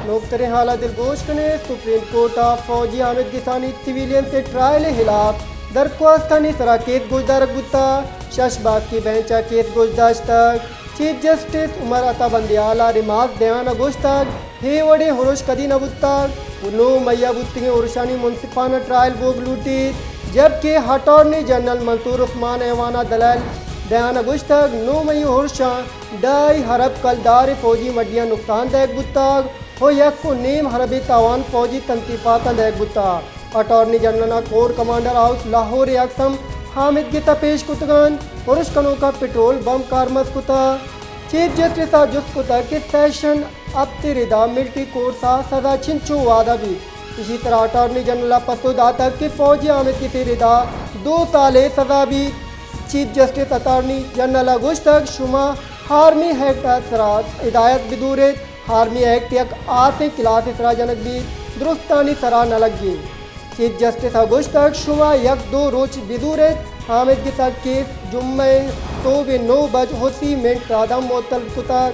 نوکتریں حال ءَ دلگوش کنیں، سپریم کورٹ ءَ فوجی حامد گسانی سویلینس ءِ ٹرائل ءِ ہلاپ درخواستانی سرا کیس گوشدارگ بوتگ۔ شش باسکی بینچ ءَ کیس گوشداشتگ۔ چیف جسٹس عمر عطا بندیال ءَ ریمارکس دیان ءَ گوشتگ، اے وڑیں ہرش کدی نہ بوتگ ءُ نو مئی ءَ بوتگیں ہرشانی منصفانہ ٹرائل بوگ لوٹیت، جبکہ اٹارنی جنرل منصور عثمان ایوان ءَ دلائل دیان ءَ گوشتگ، نو مئی ءِ ہرشاں ڈھائی ارب کلدار ءِ فوجی مڈیاں نقصان دئیگ بوتگ ءُ یک ءُ نیم ارب ءِ تاوان فوجی تنصیفاتاں دئیگ بوتگ۔ اٹارنی جنرل ءَ کور کمانڈر ہاؤس لاہور ءِ عکس ہم حامد گس ءَ پیش کتگ اَنت۔ ہرش کنوکاں پٹرول بمب کارمرز کتگ۔ چیف جسٹس ءَ جست کتگ کہ سیشن ہپت ءِ ردا ملٹری کورس ءَ سزا چنچو وعدہ بیت۔ ایشی ءِ سرا اٹارنی جنرل ءَ پسو داتگ کہ فوجی حامد گس ءِ ردا دو سال ءِ سزا بیت۔ چیف جسٹس اٹارنی جنرل ءَ گوشتگ، شما آرمی ایکٹ ءِ سرا ہدایت بدور ات۔ آرمی ایکٹ یک ہاسیں کلاس ءِ سرا جنگ بیت، درستانی سرا نہ لگیت۔ چیف جسٹس ءَ گوشتگ، شما یک دو روچ بزور ات، حامد گس ءِ کیس جمعہ ءِ سہب ءِ نو بج ءُ سی منٹ ءَ داں معطل کتگ۔